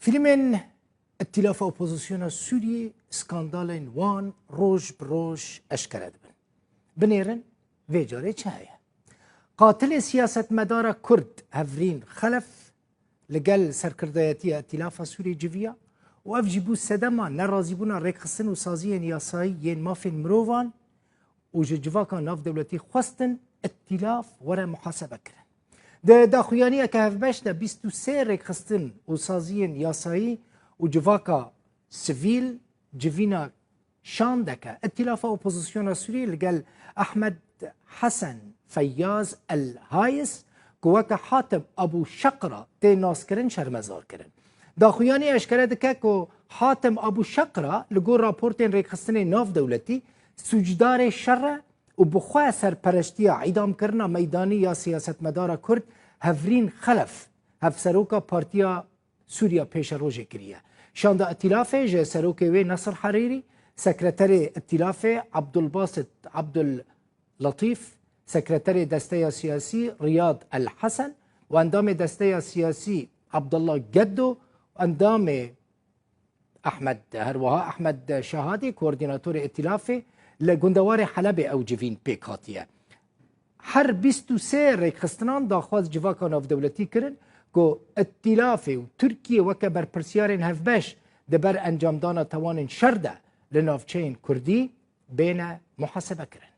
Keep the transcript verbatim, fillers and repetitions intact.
Fîlmên Îtîlafa Opozisyona Sûriyê skandalên wan roj bi roj eşkere dibin. Binêrin vê carê çi heye? Qatilê siyasetmedara Kurd Hevrîn Xelef li gel serkirdayetiya Îtîlafa Sûriyê civiya û ev jî bû sedema nerazîbûna rêkxistin û saziyên yasayî yên mafên mirovan û ji civaka navdewletî xwestin îtîlaf were muhasebe kirin. Di daxuyaniyeke hevbeş de bîst û sê rêkxistin û saziyên yasayî û civaka sivîl civîna şandeke Îtîlafa Opozisyona Sûriyê li gel Ehmed Hesen Feyyaz El Hayis ku weke Hatim Abu Şeqra tê naskirin şermezar kirin. Daxuyanî eşkere dike ku Hatim Abu Şeqra li gor raportên rêkxistinê navdewletî sûcdarê şer e û bi xwe serpereştiya îdamkirina meydanî ya siyasetmedara Kurd Hevrîn Xelef, hevseroka Partiya Sûriya Pêşerojê kiriye. Şanda Îtîlafê ji serokê wê Nasir Herîrî, sekreterê Îtîlafê Abdulbasit Abdul Latîf, sekreterê Desteya Siyasî Riyad El Hesen û endamê Desteya Siyasî Abdullah Geddo û endamê Ehmed, her wiha Ehmed Şahadî, koordînatorê Îtîlafê, li gundewarê Helebê ew civîn pêk hatiye. Her bîst û sê rêkxistinan daxwaz civaka navdewletî kirin ku Îtîlafê û Tirkiye weke berpirsiyarên hevbeş di ber encamdana tewanên şer de li navçeyên Kurdî bêne muhasebe kirin.